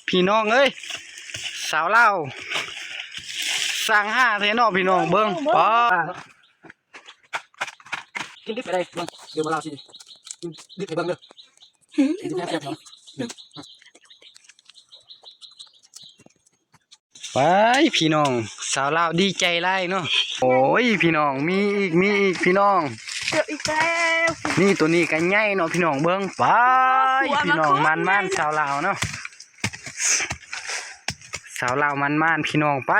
ພີ່ນ້ອງເອີຍ ສາວລາວຊ່າງຫາແທ້ເນາະພີ່ນ້ອງ ເບິ່ງ ປ້າ ກິນດິບກໍໄດ້ ເບິ່ງ ດຽວມາລາວຊິກິນດິບໃຫ້ເບິ່ງເດີ ກິນດິບແຊບໆ ໄປພີ່ນ້ອງ ສາວລາວດີໃຈຫຼາຍເນາະ ໂອ້ຍ ພີ່ນ້ອງ ມີອີກ ມີອີກພີ່ນ້ອງ ເຈີອີກແລ້ວ ນີ້ ໂຕນີ້ກໍໃຫຍ່ເນາະພີ່ນ້ອງ ເບິ່ງ ໄປ ພີ່ນ້ອງ ໝານໆ ສາວລາວເນາະ ສາວລາວໝານໆ ພີ່ນ້ອງ ໄປ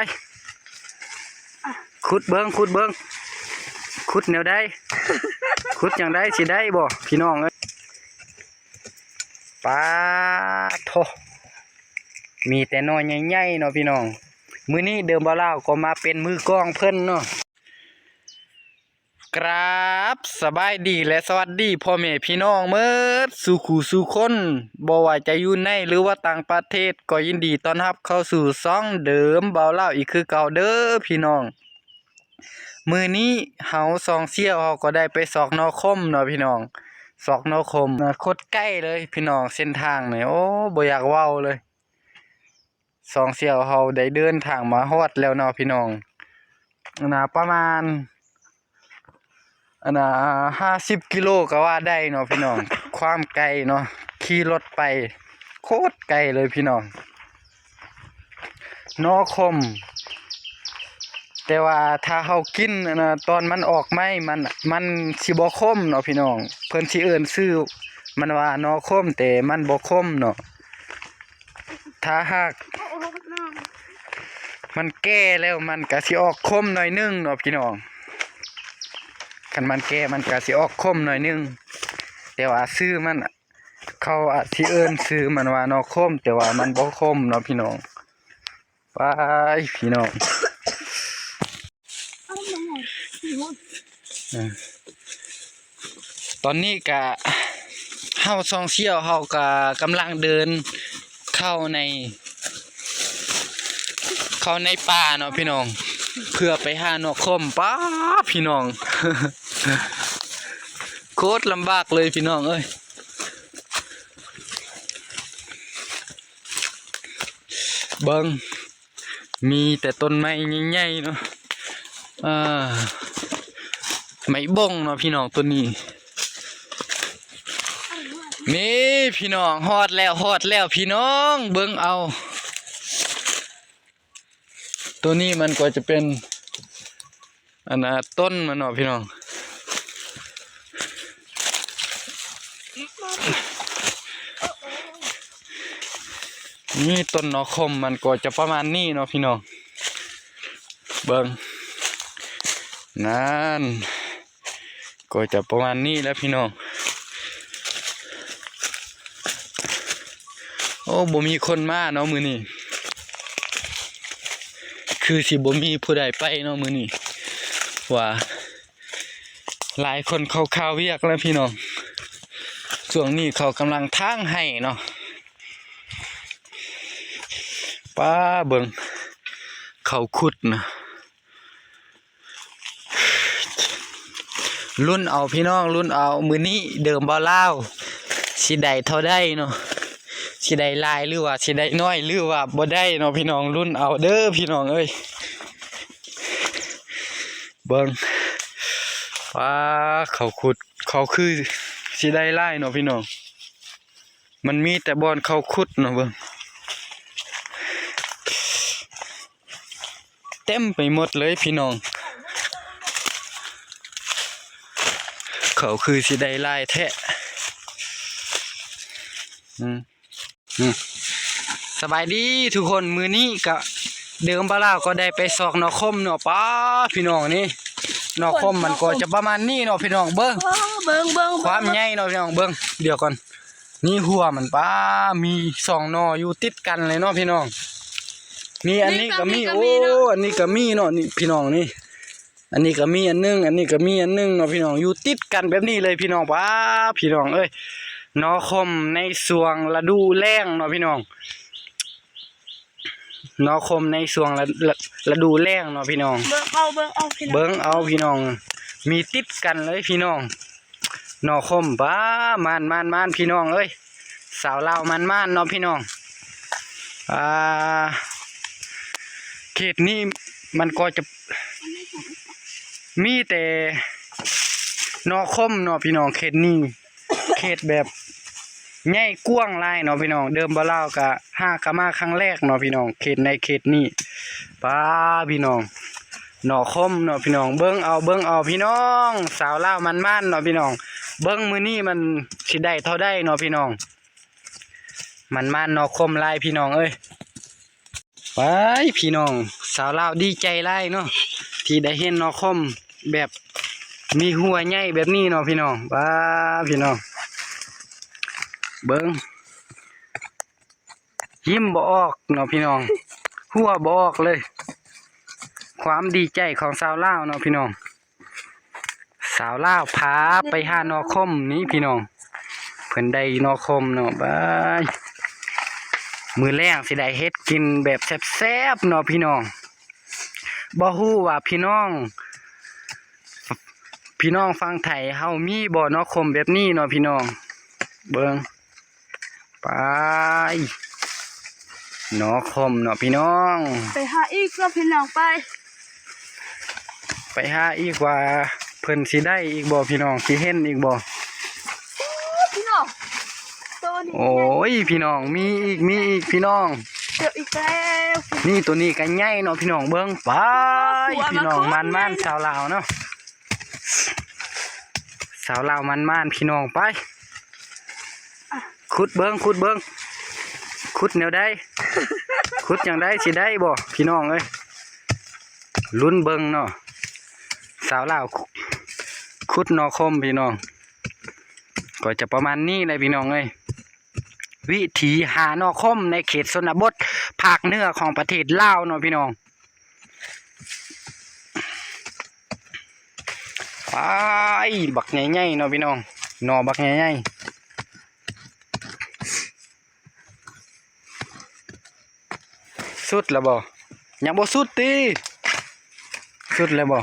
ຂຸດເບິ່ງ ຂຸດເບິ່ງ ຂຸດແນວໃດ ຂຸດຈັ່ງໃດ ຊິໄດ້ບໍ່ ພີ່ນ້ອງເອີຍ ປາດໂທ້ ມີແຕ່ໜໍ່ໃຫຍ່ໆ ເນາະພີ່ນ້ອງ ມື້ນີ້ເດີມບ່າວລາວກໍມາເປັນມືກອງເພິ່ນເນາະ ກາບສະບາຍດີ ແລະ ສະຫວັດດີພໍ່ແມ່ພີ່ນ້ອງໝົດສູ່ຄູ່ສູ່ຄົນ ບໍ່ວ່າຈະຢູ່ໃນ ຫຼືວ່າຕ່າງປະເທດ ກໍຍິນດີຕ້ອນຮັບເຂົ້າສູ່ຊ່ອງເດີມບ່າວລາວອີກຄືເກົ່າເດີພີ່ນ້ອງ ມື້ນີ້ເຮົາສອງສ່ຽວເຮົາກໍໄດ້ໄປຊອກໜໍ່ຂົມເນາະພີ່ນ້ອງ ຊອກໜໍ່ຂົມ ໂຄດໃກ້ເລີຍພີ່ນ້ອງ ເສັ້ນທາງນີ້ ໂອ້ ບໍ່ຢາກເວົ້າເລີຍ ສອງສ່ຽວເຮົາໄດ້ເດີນທາງມາຮອດແລ້ວເນາະພີ່ນ້ອງ ອັນນ່າ ປະມານ ອັນນ່າ ຫ້າສິບກິໂລກໍວ່າໄດ້ເນາະພີ່ນ້ອງ ຄວາມໄກເນາະ ຂີ່ລົດໄປ ໂຄດໄກເລີຍພີ່ນ້ອງ ໜໍ່ຂົມ ແຕ່ວ່າຖ້າເຮົາກິນ ອັນນ່າ ຕອນມັນອອກໃໝ່ ມັນ ມັນຊິບໍ່ຂົມເນາະພີ່ນ້ອງ ເພິ່ນຊິເອີ້ນຊື່ມັນວ່າໜໍ່ຂົມ ແຕ່ມັນບໍ່ຂົມເນາະ ຖ້າຫາກມັນແກ່ແລ້ວ ມັນກະຊິອອກຂົມໜ້ອຍໜຶ່ງເນາະພີ່ນ້ອງ ຄັນມັນແກ່ມັນກະຊິອອກຂົມໜ້ອຍໜຶ່ງ ແຕ່ວ່າຊື່ມັນ ເຂົາອາດຊິເອີ້ນຊື່ມັນວ່າໜໍ່ຂົມ ແຕ່ວ່າມັນບໍ່ຂົມເນາະພີ່ນ້ອງ ໄປພີ່ນ້ອງ ເອີ ຕອນນີ້ກະເຮົາສອງສ່ຽວເຮົາກະກຳລັງເດີນເຂົ້າໃນ ເຂົ້າໃນປ່າເນາະພີ່ນ້ອງ ເພື່ອໄປຫາໜໍ່ຂົມ ປ້າ ພີ່ນ້ອງ ໂຄດລຳບາກເລີຍພີ່ນ້ອງເອີຍ ເບິ່ງ ມີແຕ່ຕົ້ນໄມ້ໃຫຍ່ໆ ເນາະ ອ່າ ໄມ້ບົ້ງເນາະພີ່ນ້ອງ ຕົ້ນນີ້ ນີ້ພີ່ນ້ອງ ຮອດແລ້ວ ຮອດແລ້ວພີ່ນ້ອງ ເບິ່ງເອົາ ໂຕນີ້ມັນກໍຈະເປັນ ອັນນ່າ ຕົ້ນມັນເນາະພີ່ນ້ອງ ນີ້ຕົ້ນໜໍ່ຂົມມັນກໍຈະປະມານນີ້ເນາະພີ່ນ້ອງ ເບິ່ງ ນັ້ນ ກໍຈະປະມານນີ້ແຫຼະພີ່ນ້ອງ ໂອ້ ບໍ່ມີຄົນມາເນາະມື້ນີ້ ຄືຊິບໍ່ມີຜູ້ໃດໄປເນາະມື້ນີ້ ວ່າຫຼາຍຄົນເຂົາຄາວຽກແລ້ວພີ່ນ້ອງ ຊ່ວງນີ້ເຂົາກຳລັງຖາງໄຮ່ເນາະ ປ້າ ເບິ່ງ ເຂົາຂຸດນະ ລຸ້ນເອົາພີ່ນ້ອງ ລຸ້ນເອົາ ມື້ນີ້ເດີມບໍ່ລາວ ຊິໄດ້ເທົ່າໃດເນາະ ຊິໄດ້ຫຼາຍ ຫຼືວ່າຊິໄດ້ໜ້ອຍ ຫຼືວ່າບໍ່ໄດ້ເນາະພີ່ນ້ອງ ລຸ້ນເອົາເດີພີ່ນ້ອງເອີຍ ເບິ່ງ ປ້າ ເຂົາຂຸດ ເຂົາຄືຊິໄດ້ຫຼາຍເນາະພີ່ນ້ອງ ມັນມີແຕ່ບ່ອນເຂົາຂຸດເນາະ ເບິ່ງ ເຕັມໄປໝົດເລີຍພີ່ນ້ອງ ເຂົາຄືຊິໄດ້ຫຼາຍແທ້ ອືມ ອືມ ສະບາຍດີທຸກຄົນ ມື້ນີ້ກະເດີມບ່າວລາວກໍໄດ້ໄປຊອກໜໍ່ຂົມເນາະ ປ້າ ພີ່ນ້ອງ ນີ້ ໜໍ່ຂົມມັນກໍຈະປະມານນີ້ເນາະພີ່ນ້ອງ ເບິ່ງ ເອີ ເບິ່ງ ເບິ່ງ ຄວາມໃຫຍ່ເນາະພີ່ນ້ອງ ເບິ່ງ ດຽວກ່ອນ ນີ້ຫົວມັນ ປ້າ ມີສອງໜໍ່ຢູ່ຕິດກັນເລີຍເນາະພີ່ນ້ອງ ນີ້ ອັນນີ້ກໍມີ ນີ້ກໍມີ ໂອ້ ເນາະ ອັນນີ້ກໍມີເນາະ ນີ້ພີ່ນ້ອງ ນີ້ ອັນນີ້ກໍມີອັນໜຶ່ງ ອັນນີ້ກໍມີອັນໜຶ່ງເນາະພີ່ນ້ອງ ຢູ່ຕິດກັນແບບນີ້ເລີຍພີ່ນ້ອງ ປ້າ ພີ່ນ້ອງເອີຍ ໜໍ່ຂົມໃນຊ່ວງລະດູແລ້ງເນາະພີ່ນ້ອງ ໜໍ່ຂົມໃນຊ່ວງລະ ລະ ລະດູແລ້ງເນາະພີ່ນ້ອງ ເບິ່ງເອົາ ເບິ່ງເອົາພີ່ນ້ອງ ເບິ່ງເອົາພີ່ນ້ອງ ມີຕິດກັນເລີຍພີ່ນ້ອງ ໜໍ່ຂົມ ປ້າ ໝານໆໆ ພີ່ນ້ອງເອີຍ ສາວລາວໝານໆເນາະພີ່ນ້ອງ ອ່າ ເຂດນີ້ມັນກໍຈະມີແຕ່ໜໍ່ຂົມເນາະພີ່ນ້ອງ. ເຂດນີ້ເຂດແບບໃຫຍ່ກວ້າງຫຼາຍເນາະພີ່ນ້ອງ. ເດີມບ່າວລາວກະຫາກະມາຄັ້ງແລກເນາະພີ່ນ້ອງ ເຂດໃນເຂດນີ້. ປ້າ ພີ່ນ້ອງ ໜໍ່ຂົມເນາະພີ່ນ້ອງ. ເບິ່ງເອົາ ເບິ່ງເອົາພີ່ນ້ອງ ສາວລາວໝານໆເນາະພີ່ນ້ອງ. ເບິ່ງມື້ນີ້ມັນຊິໄດ້ເທົ່າໃດເນາະພີ່ນ້ອງ. ໝານໆໜໍ່ຂົມຫຼາຍພີ່ນ້ອງເອີຍ. ໄປພີ່ນ້ອງ ສາວລາວດີໃຈຫຼາຍເນາະ ທີ່ໄດ້ເຫັນໜໍ່ຂົມແບບມີຫົວໃຫຍ່ແບບນີ້ເນາະພີ່ນ້ອງ. ປ້າ ພີ່ນ້ອງ ເບິ່ງ ຍິ້ມບໍ່ອອກເນາະພີ່ນ້ອງ ຫົວບໍ່ອອກເລີຍ. ຄວາມດີໃຈຂອງສາວລາວເນາະພີ່ນ້ອງ. ສາວລາວພາໄປຫາໜໍ່ຂົມນີ້ພີ່ນ້ອງ ເພິ່ນໄດ້ໜໍ່ຂົມເນາະ. ບາຍ ມື້ແລງຊິໄດ້ເຮັດກິນແບບແຊບໆເນາະພີ່ນ້ອງ. ບໍ່ຮູ້ວ່າພີ່ນ້ອງ ພີ່ນ້ອງຝັ່ງໄທເຮົາມີບໍ່ໜໍ່ຂົມແບບນີ້ເນາະພີ່ນ້ອງ. ເບິ່ງ ໄປ ໜໍ່ຂົມເນາະພີ່ນ້ອງ. ໄປຫາອີກເນາະພີ່ນ້ອງ ໄປ ໄປຫາອີກວ່າເພິ່ນຊິໄດ້ອີກບໍ່ພີ່ນ້ອງ ຊິເຫັນອີກບໍ່. ໂອ້ຍ ພີ່ນ້ອງ ໂຕນີ້ ໂອ້ຍ ພີ່ນ້ອງ ມີອີກ ມີອີກພີ່ນ້ອງ ເຈີອີກແລ້ວ. ນີ້ ໂຕນີ້ກໍໃຫຍ່ເນາະພີ່ນ້ອງ. ເບິ່ງ ໄປ ໂອ້ ພີ່ນ້ອງ ໝານໆ ສາວລາວເນາະ. ສາວລາວໝານໆ ພີ່ນ້ອງ. ໄປ ຂຸດເບິ່ງ ຂຸດເບິ່ງ ຂຸດແນວໃດ ຂຸດຈັ່ງໃດ ຊິໄດ້ບໍ່ພີ່ນ້ອງເອີຍ. ລຸ້ນເບິ່ງເນາະ ສາວລາວຂຸດໜໍ່ຂົມພີ່ນ້ອງ. ກໍຈະປະມານນີ້ແຫຼະພີ່ນ້ອງເອີຍ ວິຖີຫາໜໍ່ຂົມໃນເຂດຊົນນະບົດພາກເໜືອຂອງປະເທດລາວເນາະພີ່ນ້ອງ. ໄປ ບັກໃຫຍ່ໆເນາະພີ່ນ້ອງ ໜໍ່ບັກໃຫຍ່ໆ. ສຸດແລ້ວບໍ່? ຍັງບໍ່ສຸດຕິ? ສຸດແລ້ວບໍ່?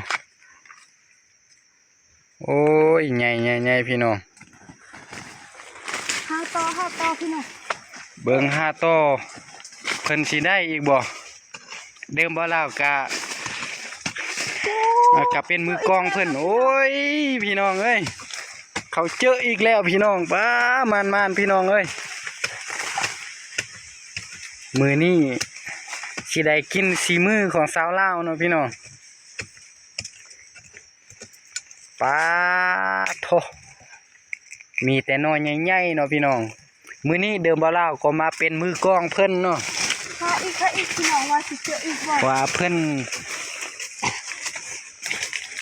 ໂອ້ຍ ໃຫຍ່ໆໆ ພີ່ນ້ອງ. ຫາຕໍ່ ຫາຕໍ່ ພີ່ນ້ອງ. ເບິ່ງຫາຕໍ່ ເພິ່ນຊິໄດ້ອີກບໍ່? ເດີມບ່າວລາວກະ ກະເປັນມືກອງເພິ່ນ. ໂອ້ຍ ພີ່ນ້ອງເອີຍ ເຂົາເຈີອີກແລ້ວພີ່ນ້ອງ. ປ້າ ໝານໆ ພີ່ນ້ອງເອີຍ ມື້ນີ້ຊິໄດ້ກິນສີມືຂອງສາວລາວເນາະພີ່ນ້ອງ. ປາໂທ ມີແຕ່ໜໍ່ໃຫຍ່ໆເນາະພີ່ນ້ອງ. ມື້ນີ້ເດີມບ່າວລາວກໍມາເປັນມືກອງເພິ່ນເນາະ. ຫາອີກ ຫາອີກ ພີ່ນ້ອງ ວ່າຊິເຈີອີກບໍ່ ວ່າເພິ່ນ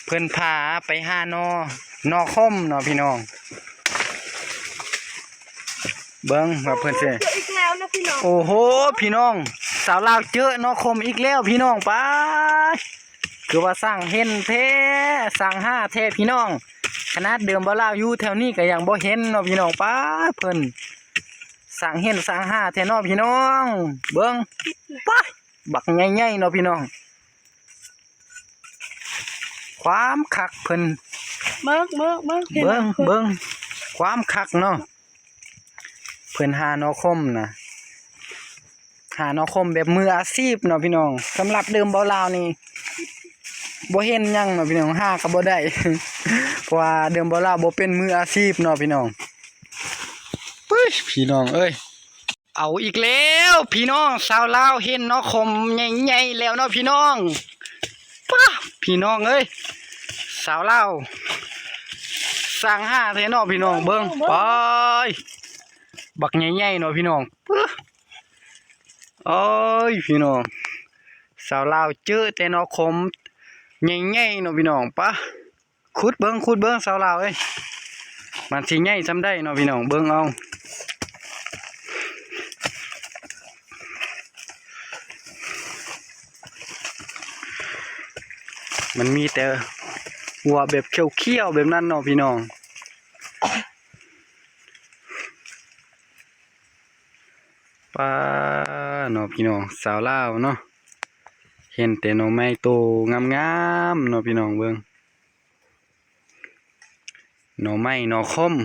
ເພິ່ນພາໄປຫາໜໍ່ ໜໍ່ຂົມເນາະພີ່ນ້ອງ. ເບິ່ງວ່າເພິ່ນຊິ ເຈີອີກແລ້ວນະພີ່ນ້ອງ. ໂອ້ໂຫ ພີ່ນ້ອງ ສາວລາວເຈີໜໍ່ຂົມອີກແລ້ວພີ່ນ້ອງ. ປາ ຄືວ່າຊ່າງເຫັນແທ້ ຊ່າງຫາແທ້ພີ່ນ້ອງ. ຂະໜາດເດີມບ່າວລາວຢູ່ແຖວນີ້ກໍຍັງບໍ່ເຫັນເນາະພີ່ນ້ອງ. ປາ ເພິ່ນຊ່າງເຫັນຊ່າງຫາແທ້ເນາະພີ່ນ້ອງ. ເບິ່ງ ປາ ບັກໃຫຍ່ໆເນາະພີ່ນ້ອງ. ຄວາມຄັກເພິ່ນ ເບິ່ງ ເບິ່ງ ເບິ່ງ ເບິ່ງ ເບິ່ງ ຄວາມຄັກເນາະ. ເພິ່ນຫາໜໍ່ຂົມນະ ຫາໜໍ່ຂົມແບບມືອາຊີບເນາະພີ່ນ້ອງ. ສຳລັບເດີມບ່າວລາວນີ້ບໍ່ເຫັນຫຍັງເນາະພີ່ນ້ອງ ຫາກໍບໍ່ໄດ້ ເພາະວ່າເດີມບ່າວລາວບໍ່ເປັນມືອາຊີບເນາະພີ່ນ້ອງ. ປຶ້ຍ ພີ່ນ້ອງເອີຍ ເອົາອີກແລ້ວພີ່ນ້ອງ ສາວລາວເຫັນໜໍ່ຂົມໃຫຍ່ໆແລ້ວເນາະພີ່ນ້ອງ. ປາ ພີ່ນ້ອງເອີຍ ສາວລາວຊ່າງຫາແທ້ເນາະພີ່ນ້ອງ. ເບິ່ງ ເບິ່ງ ປາຍ ບັກໃຫຍ່ໆເນາະພີ່ນ້ອງ. ປຶ້ຍ ໂອ້ຍ ພີ່ນ້ອງ ສາວລາວເຈີແຕ່ໜໍ່ຂົມໃຫຍ່ໆເນາະພີ່ນ້ອງ. ປາ ຂຸດເບິ່ງ ຂຸດເບິ່ງ ສາວລາວເອີຍ ມັນຊິໃຫຍ່ສ່ຳໃດເນາະພີ່ນ້ອງ. ເບິ່ງເອົາ ມັນມີແຕ່ຫົວແບບຂຽວໆແບບນັ້ນເນາະພີ່ນ້ອງ. ປາເນາະພີ່ນ້ອງ ສາວລາວເນາະ ເຫັນແຕ່ໜໍ່ໄມ້ໂຕງາມໆເນາະພີ່ນ້ອງ. ເບິ່ງ ໜໍ່ໄມ້ໜໍ່ຂົມ.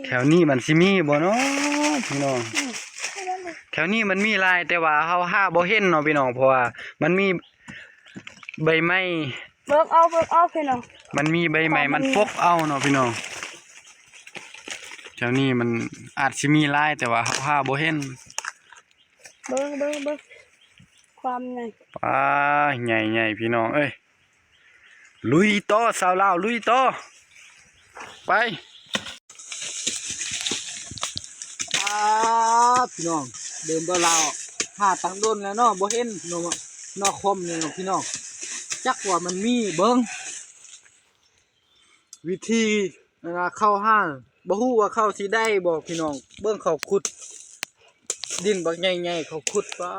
ແຖວນີ້ມັນຊິມີບໍ່ເນາະພີ່ນ້ອງ? ແຖວນີ້ມັນມີຫຼາຍ ແຕ່ວ່າເຮົາຫາບໍ່ເຫັນເນາະພີ່ນ້ອງ ເພາະວ່າມັນມີໃບໄມ້ ເບິ່ງເອົາ ເບິ່ງເອົາພີ່ນ້ອງ ມັນມີໃບໄມ້ ມັນປົກເອົາເນາະພີ່ນ້ອງ. ແຖວນີ້ມັນອາດຊິມີຫຼາຍ ແຕ່ວ່າເຮົາຫາບໍ່ເຫັນ. ເບິ່ງ ເບິ່ງ ເບິ່ງ ຄວາມໃຫຍ່ ປາ ໃຫຍ່ໆ ພີ່ນ້ອງເອີຍ. ລຸຍຕໍ່ ຊາວລາວ ລຸຍຕໍ່ ໄປ. ປາ ພີ່ນ້ອງ ເດີມບໍ່ລາວ ຫາຕັ້ງດົນແລ້ວເນາະ ບໍ່ເຫັນໜໍ່ ໜໍ່ຄົມນີ້ເນາະພີ່ນ້ອງ ຈັກວ່າມັນມີ. ເບິ່ງ ວິທີ ອັນນ່າ ເຂົາຫາ ບໍ່ຮູ້ວ່າເຂົາຊິໄດ້ບໍ່ພີ່ນ້ອງ. ເບິ່ງເຂົາຂຸດ ດິນບັກໃຫຍ່ໆ ເຂົາຂຸດ ປາ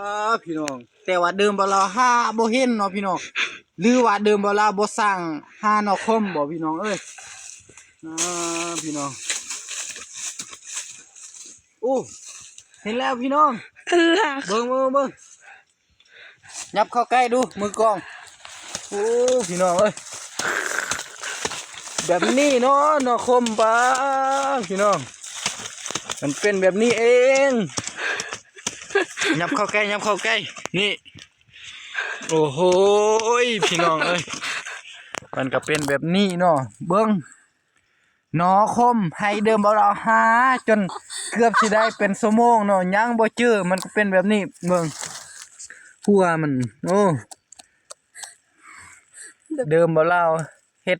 ພີ່ນ້ອງ ແຕ່ວ່າເດີມບໍ່ລາວຫາບໍ່ເຫັນເນາະພີ່ນ້ອງ ຫຼືວ່າເດີມບໍ່ລາວບໍ່ສ້າງຫາໜໍ່ຄົມບໍ່ພີ່ນ້ອງເອີຍ. ອາ ພີ່ນ້ອງ ໂອ້ ເຫັນແລ້ວພີ່ນ້ອງ ອັນລະ ເບິ່ງ ເບິ່ງ ເບິ່ງ. ຫຍັບເຂົ້າໃກ້ດູ ມືກ້ອງ. ໂອ້ ພີ່ນ້ອງເອີຍ ແບບນີ້ເນາະ ໜໍ່ຄົມ ປາ ພີ່ນ້ອງ ມັນເປັນແບບນີ້ເອງ. ຫຍັບເຂົ້າໃກ້ ຫຍັບເຂົ້າໃກ້ ນີ້ ໂອ້ໂຫຍ ພີ່ນ້ອງເອີຍ ມັນກະເປັນແບບນີ້ເນາະ. ເບິ່ງ ໜໍ່ຄົມ ໃຫ້ເດີມບໍ່ລາວຫາຈົນເກືອບຊິໄດ້ເປັນຊົ່ວໂມງເນາະ ຍັງບໍ່ເຈີ ມັນກໍເປັນແບບນີ້. ເບິ່ງ ຫົວມັນ ໂອ້ ເດີມບໍ່ລາວເຮັດ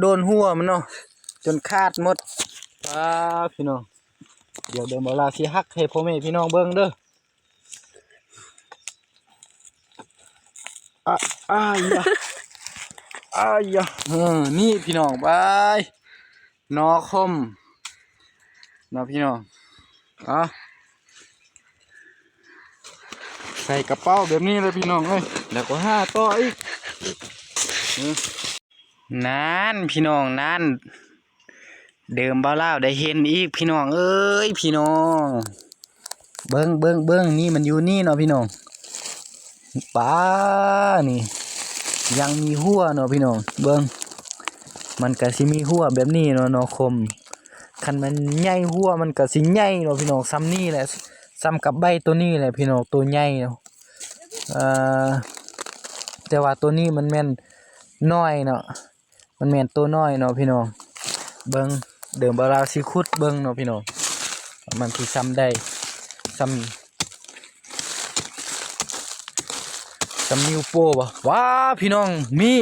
ໂດນຫົວມັນເນາະ ຈົນຂາດໝົດ. ປາ ພີ່ນ້ອງ ດຽວເດີມບໍ່ລາວຊິຫັກໃຫ້ພໍ່ແມ່ພີ່ນ້ອງເບິ່ງເດີ. ອາ ອາຍະ ອາຍະ ເອີ ນີ້ພີ່ນ້ອງ ບາຍ ໜໍ່ຄົມເນາະພີ່ນ້ອງ. ອາ ໃສ່ກະເປົາແບບນີ້ເລີຍພີ່ນ້ອງເອີຍ ແລ້ວກໍຫາຕໍ່ອີກ. ນັ້ນພີ່ນ້ອງ ນັ້ນ ເດີມບ່າວລາວໄດ້ເຫັນອີກພີ່ນ້ອງເອີຍ ພີ່ນ້ອງ ເບິ່ງ ເບິ່ງ ເບິ່ງ ນີ້ມັນຢູ່ນີ້ເນາະພີ່ນ້ອງ ປາ ນີ້ຍັງມີຫົວເນາະພີ່ນ້ອງ ເບິ່ງ ມັນກະຊິມີຫົວແບບນີ້ເນາະ ໜໍ່ຂົມ ຄັນມັນໃຫຍ່ຫົວມັນກະຊິໃຫຍ່ເນາະພີ່ນ້ອງ ສ່ຳນີ້ແຫຼະ ສ່ຳກັບໃບໂຕນີ້ແຫຼະພີ່ນ້ອງ ໂຕໃຫຍ່ເນາະ ເອີ ແຕ່ວ່າໂຕນີ້ມັນແມ່ນນ້ອຍເນາະ. ມັນແມ່ນໂຕນ້ອຍເນາະພີ່ນ້ອງ ເບິ່ງ ເດີມບ່າວລາວຊິຂຸດເບິ່ງເນາະພີ່ນ້ອງ ມັນຊິສ່ຳໃດ ສ່ຳ ສ່ຳນິ້ວໂປ້ບໍ່ ວ້າ ພີ່ນ້ອງ ມີ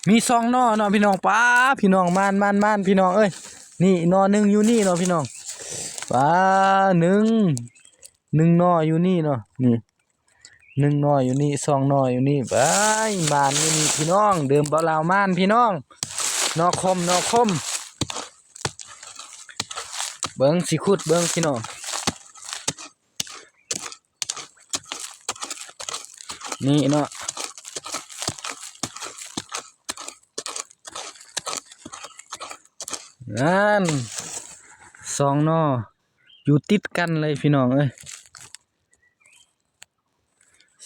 ມີສອງໜໍ່ເນາະພີ່ນ້ອງ ປາ ພີ່ນ້ອງ ມານ ມານ ມານ ພີ່ນ້ອງເອີຍ ນີ້ໜໍ່ໜຶ່ງຢູ່ນີ້ເນາະພີ່ນ້ອງ ປາ ໜຶ່ງ ໜຶ່ງໜໍ່ຢູ່ນີ້ເນາະ ນີ້ ໜຶ່ງໜໍ່ຢູ່ນີ້ ສອງໜໍ່ຢູ່ນີ້ ບາຍ ມານຢູ່ນີ້ພີ່ນ້ອງ ເດີມບ່າວລາວມານພີ່ນ້ອງ ໜໍ່ຂົມ ໜໍ່ຂົມ ເບິ່ງ ຊິຂຸດເບິ່ງພີ່ນ້ອງ ນີ້ເນາະ ນັ້ນ ສອງໜໍ່ ຢູ່ຕິດກັນເລີຍພີ່ນ້ອງເອີຍ.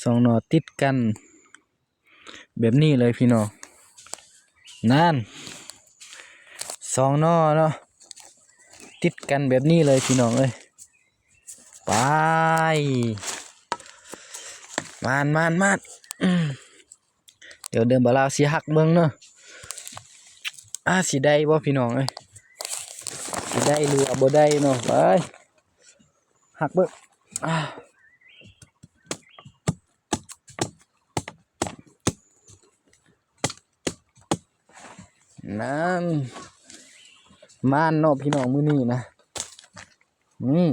ສອງໜໍ່ຕິດກັນແບບນີ້ເລີຍພີ່ນ້ອງ ນັ້ນ ສອງໜໍ່ເນາະ ຕິດກັນແບບນີ້ເລີຍພີ່ນ້ອງເອີຍ ປາຍ ມານ ມານ ມານ ດຽວເດີມບ່າວລາວຊິຫັກເບິ່ງເນາະ ອາ ຊິໄດ້ບໍ່ພີ່ນ້ອງເອີຍ ຊິໄດ້ຫຼືວ່າບໍ່ໄດ້ເນາະ ໄປ ຫັກເບິ່ງ ອາ ນັ້ນ ມານເນາະພີ່ນ້ອງ ມື້ນີ້ນະ ອືມ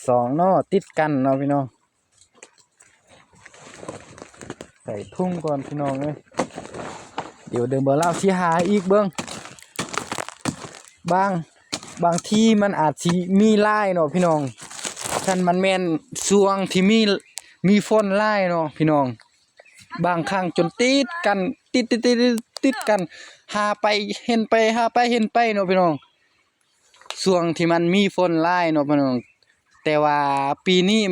ສອງໜໍ່ຕິດກັນເນາະພີ່ນ້ອງ ໃສ່ຖົງກ່ອນພີ່ນ້ອງເອີຍ ດຽວເດີມບ່າວລາວຊິຫາອີກເບິ່ງ ບາງ ບາງທີມັນອາດຊິມີຫຼາຍເນາະພີ່ນ້ອງ ຄັນມັນແມ່ນຊ່ວງທີ່ມີ ມີຝົນຫຼາຍເນາະພີ່ນ້ອງ ບາງຄັ້ງຈົນຕິດກັນ ຕິດ ຕິດ ຕິດ ຕິດ ຕິດກັນ ຫາໄປເຫັນໄປ ຫາໄປເຫັນໄປເນາະພີ່ນ້ອງ ຊ່ວງທີ່ມັນມີຝົນຫຼາຍເນາະພີ່ນ້ອງ ແຕ່ວ່າປີນີ້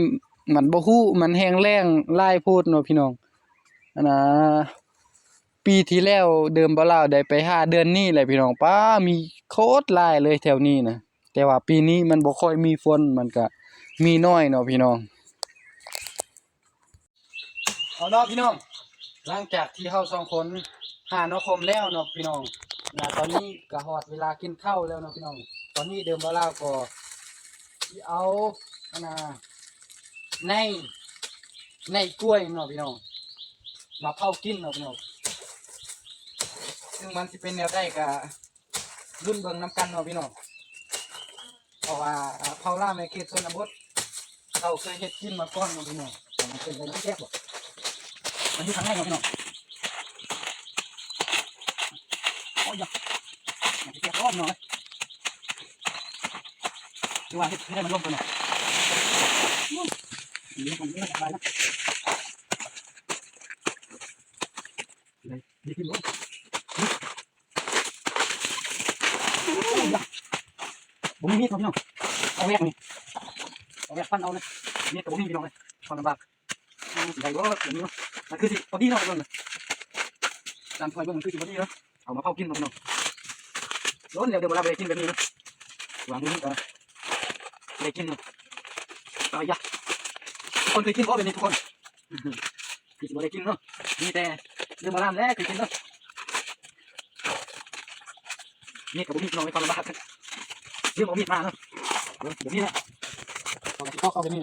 ມັນບໍ່ຮູ້ ມັນແຫ້ງແລ້ງຫຼາຍໂພດເນາະພີ່ນ້ອງ ອັນນ່າ ເ ປີທີ່ແລ້ວ ເດີມບ່າວລາວໄດ້ໄປຫາເດືອນນີ້ແຫຼະພີ່ນ້ອງ. ປ້າ ມີໂຄດຫຼາຍເລີຍແຖວນີ້ນະ, ແຕ່ວ່າປີນີ້ມັນບໍ່ຄ່ອຍມີຝົນ ມັນກະມີໜ້ອຍເນາະພີ່ນ້ອງ. ເອົາເນາະພີ່ນ້ອງ, ຫຼັງຈາກທີ່ເຮົາສອງຄົນຫາໜໍ່ຂົມແລ້ວເນາະພີ່ນ້ອງ, ນະ ຕອນນີ້ກະຮອດເວລາກິນເຂົ້າແລ້ວເນາະພີ່ນ້ອງ. ຕອນນີ້ເດີມບ່າວລາວກໍຊິເອົາ ອັນນ່າ ໃນ ໃນກ້ວຍເນາະພີ່ນ້ອງ ມາເຜົາກິນເນາະພີ່ນ້ອງ, ຊຶ່ງມັນຊິເປັນແນວໃດກະ ລຸ້ນເບິ່ງນຳກັນເນາະພີ່ນ້ອງ. ເພາະວ່າ ອາ ເຜົາລາມໃນເຂດຊົນນະບົດ ເຂົາເຄີຍເຮັດກິນມາກ່ອນເນາະພີ່ນ້ອງ, ມັນເປັນໄດ້ແຊບບໍ່? ມັນຢູ່ຂ້າງໃນເນາະພີ່ນ້ອງ. ໂອ້ຍ ມັນຊິແຊບບໍ່ພີ່ນ້ອງເອີຍ? ຄືວ່າເຮັດໃຫ້ມັນລົງກ່ອນເນາະ. ໄດ້ ໄດ້ກິນບໍ່? ໂອ້ຍ ບໍ່ມີມີດເນາະພີ່ນ້ອງ, ເອົາແຫວກນີ້ ເອົາແຫວກຟັນເອົາເລີຍ, ມີດກໍບໍ່ມີພີ່ນ້ອງເອີຍ, ຄວາມລຳບາກ. ອືມ ຊິໄດ້ບໍ່ ແບບນີ້ເນາະ? ມັນຄືຊິພໍດີເນາະ ເບິ່ງນະ, ຕາມຖ້ວຍເບິ່ງມັນຄືຊິພໍດີເນາະ, ເອົາມາເຜົາກິນເນາະພີ່ນ້ອງ. ໂດນແລ້ວເດີ ບໍ່ໄດ້ກິນແບບນີ້ເນາະ, ຫວັງມື້ນີ້ກໍໄດ້ກິນເນາະ. ອາຍະ ທຸກຄົນເຄີຍກິນບໍ່ແບບນີ້ທຸກຄົນ? ຄືຊິບໍ່ໄດ້ກິນເນາະ, ມີແຕ່ເລື່ອງໂບລານແຫຼະເຄີຍກິນເນາະ. ມີດກໍບໍ່ມີເນາະ ໃນຄວາມລຳບາກ ເລື່ອງເອົາມີດມາເນາະ, ເອີ ບໍ່ມີແຫຼະ. ເອົາຊິປອກເອົາແບບນີ້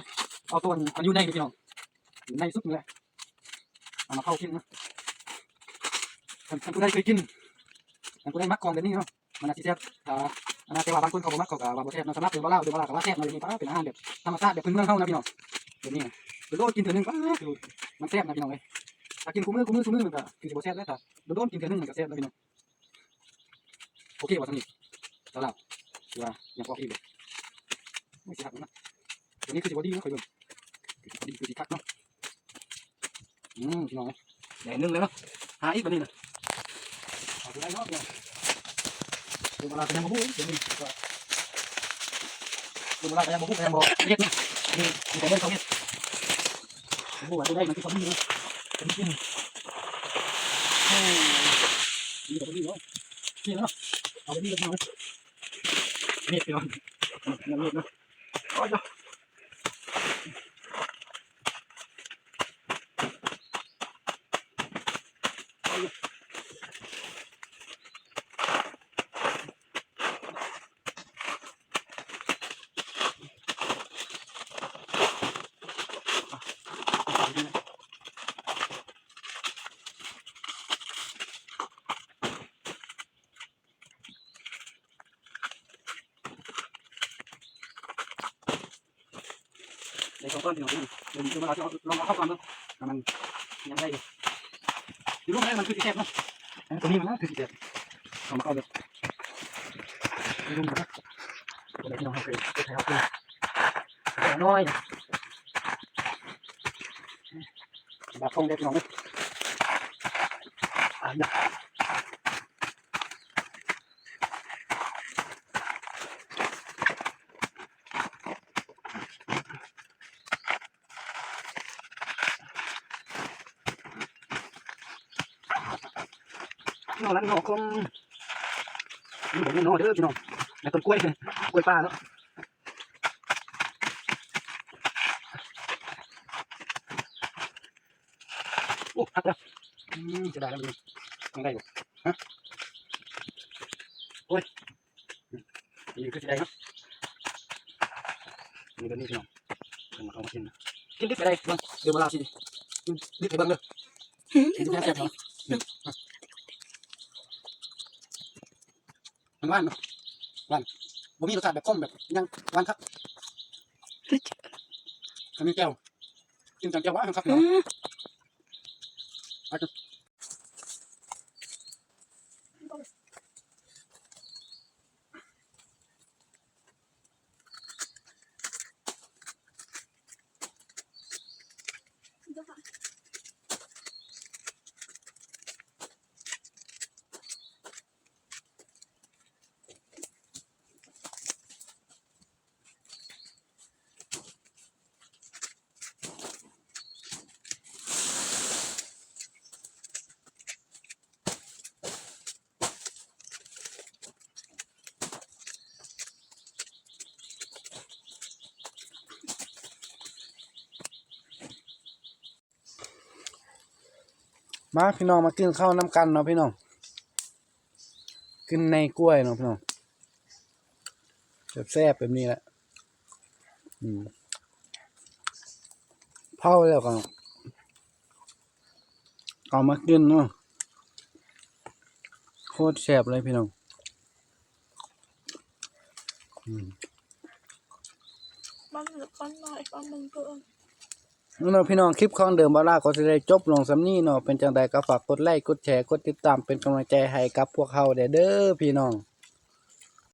ເອົາຕົວອັນຢູ່ໃນນີ້ພີ່ນ້ອງ, ຢູ່ໃນສຸດນີ້ແຫຼະ ເອົາມາເຜົາກິນເນາະ. ຄັນ ຄັນຜູ້ໃດເຄີຍກິນ ຄັນຜູ້ໃດມັກຂອງແບບນີ້ເນາະ ມັນອາດຊິແຊບ. ຖ້າ ອັນນັ້ນ ແຕ່ວ່າບາງຄົນເຂົາບໍ່ມັກ ເຂົາກໍວ່າບໍ່ແຊບເນາະ. ສຳລັບເດີ ບ່າວລາວ ເດີ ບ່າວລາວກໍວ່າແຊບເນາະ, ແບບນີ້ ປ້າ ເປັນອາຫານແບບທຳມະຊາດ ແບບພື້ນເມືອງເຮົານະພີ່ນ້ອງ. ແບບນີ້ໂດນໆກິນເທື່ອໜຶ່ງ ປ້າ ຄືມັນແຊບນະພີ່ນ້ອງເອີຍ. ຖ້າກິນຄູ່ມື້ ຄູ່ມື້ ຊຸມື້ ມັນກໍຄືຊິບໍ່ແຊບແຫຼະ, ຖ້າໂດນໆກິນເທື່ອໜຶ່ງ ມັນກໍແຊບນະພີ່ນ້ອງ. ໂອເຄບໍ່ ສ່ຳນີ້ ສາວລາວ ຫຼືວ່າຍັງອອກອີກບໍ່? ໂອ້ຍ ຊິຫັກນະ, ຕົວນີ້ຄືຊິບໍ່ດີເນາະ ຂ້ອຍເບິ່ງ ຄືຊິບໍ່ດີ ຄືຊິຄັກເນາະ. ອືມ ພີ່ນ້ອງເອີຍ ໄດ້ໜຶ່ງແລ້ວເນາະ, ຫາອີກບາດນີ້ນະ. ເອົາໄດ້ເນາະ ເດີ ເວລາກໍຍັງບໍ່ຮູ້ ດຽວນີ້ ເວລາກໍຍັງບໍ່ຮູ້ ກໍຍັງບໍ່ເຮັດນະ. ນີ້ ມີແຕ່ເບິ່ງເຂົາເຮັດ ບໍ່ຮູ້ວ່າຕົວໃດມັນຊິພໍດີເນາະ ຈະໄດ້ກິນ. ໂອ້ ນີ້ກໍພໍດີເນາະ, ນີ້ເນາະ ເອົາໄປນີ້ເລີຍ ພີ່ນ້ອງເອີຍ. ນີ້ ພີ່ນ້ອງ ນີ້ເນາະ ໂອ້ຍ ໄດ້ສອງຕອນ ພີ່ນ້ອງ. ດຽວ ດຽວມາລອງເອົາ ລອງເອົາເຂົ້າກ່ອນເນາະ ຖ້າມັນຍັງໄດ້ຢູ່ ຢູ່ລຸ່ມນັ້ນມັນຄືຊິແຊບເນາະ. ອັນຕົວນີ້ມັນຄືຊິແຊບ ເອົາມາເຂົ້າເລີຍ ຢູ່ລຸ່ມນະ. ຕົວໃດ ພີ່ນ້ອງ ເຮົາເຄີຍເຮັດໃຫ້ເຮົາກິນ ນ້ອຍ ບາດທ້ອງເດ້ ພີ່ນ້ອງເອີຍ. ອາຍະ ໜໍ່ລັນໜໍ່ຄົມ ນີ້ບໍ່ແມ່ນໜໍ່ເດີພີ່ນ້ອງ ໃນຕົ້ນກ້ວຍ ກ້ວຍປ່າເນາະ. ໂອ້ ຫັກແລ້ວ ອືມ ເສຍດາຍແລ້ວ ຍັງໄດ້ຢູ່ ຮະ ໂອ້ຍ. ນີ້ຄືຊິໄດ້ເນາະ ນີ້ແບບນີ້ພີ່ນ້ອງ ເພິ່ນມາເອົາມາກິນ ກິນດິບກໍໄດ້ ເບິ່ງ ດຽວເວລາຊິກິນດິບໃຫ້ເບິ່ງເດີ ກິນດິບແຊບໆເນາະ. ມັນຫວານເນາະ ຫວານ ບໍ່ມີລົດຊາດແບບຂົມແບບຫຍັງ ຫວານຄັກ. ຄັນມີແຈ່ວ ກິນກັບແຈ່ວຫວານຄັກເນາະ. ມາພີ່ນ້ອງ ມາກິນເຂົ້ານຳກັນເນາະພີ່ນ້ອງ ກິນໃນກ້ວຍເນາະພີ່ນ້ອງ ແຊບໆແບບນີ້ແຫຼະ ອືມ ເຜົາແລ້ວກໍເອົາມາກິນເນາະ ໂຄດແຊບເລີຍພີ່ນ້ອງ ອືມ ມັນເຫຼືອກ້ອນນ້ອຍກ້ອນໜຶ່ງເພິ່ນ ເນາະພີ່ນ້ອງ ຄລິບຂອງເດີມບ່າວລາວກໍຊິໄດ້ຈົບລົງສ່ຳນີ້ເນາະ ເປັນຈັ່ງໃດກໍຝາກກົດໄລ ກົດແຊ ກົດຕິດຕາມ ເປັນກຳລັງໃຈໃຫ້ກັບພວກເຮົາແດ່ເດີພີ່ນ້ອງ.